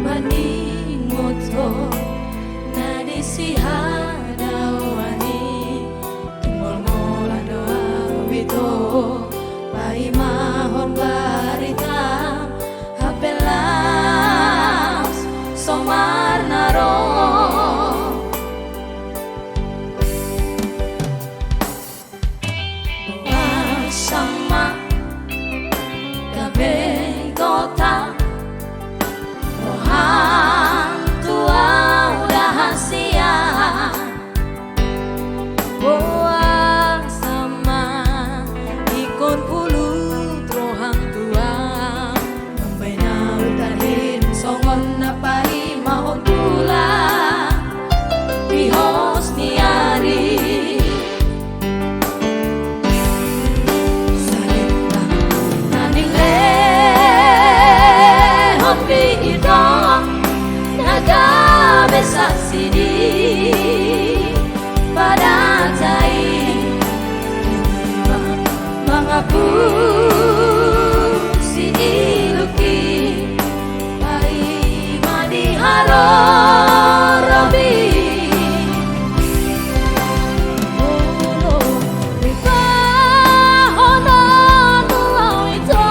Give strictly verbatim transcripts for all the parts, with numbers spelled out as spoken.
Maningot ho na di sihadaoan i, tumolmol do ahu ito, paimahon barita, hape las somarna ro. Boasa ma gabe gotang roham tu ahu, da hasian? Boasa ma ingkon pulut roham tu ahu, baen ahu tarsongon na paimahon tulang di hos ni ari. Saleleng na nilehonmi ito, na gabe saksi di padata i, mangapusi ilungki, paima di haroromi. Olo, dipahonon ahu ito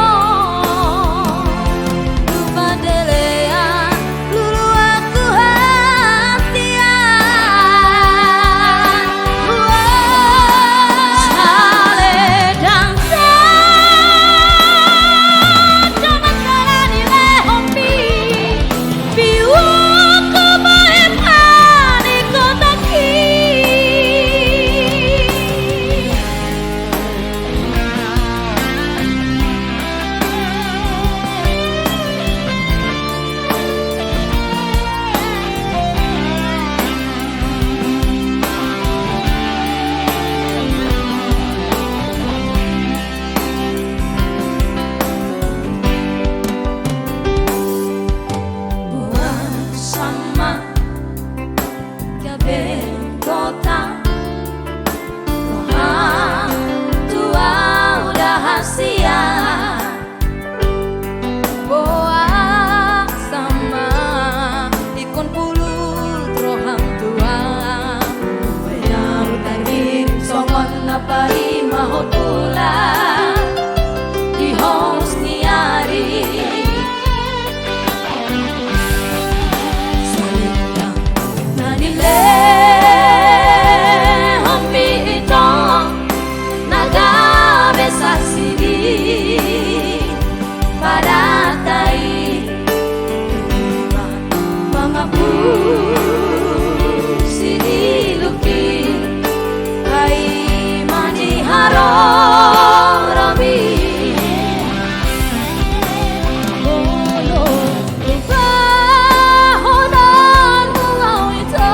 tu pandelean, luluan tu hatian. Saleleng sada mata na nilehonmi, piu ahu baen ma di kotaki. Boasa ma gabe gotang roham tu ahu, da hasian? Boasa ma ingkon pulut roham tu ahu, baen ahu tarsongon na paimahon tulang di hos ni ari. Saleleng na nilehonmi ito, na gabe saksi di padata i, mangapusi ilungki, paima di haroromi. Olo, dipahonon ahu ito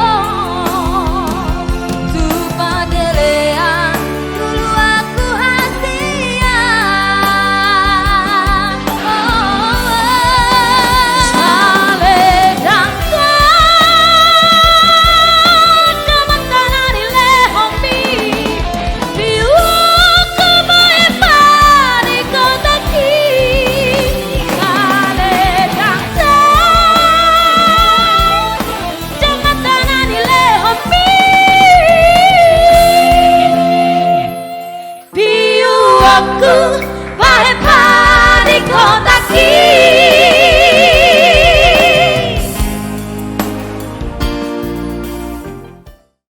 tu pandelean, luluan tu hatian. Saleleng sada mata na nilehonmi, piu ahu baen ma di kotaki. Saleleng sada mata na nilehonmi, piu ahu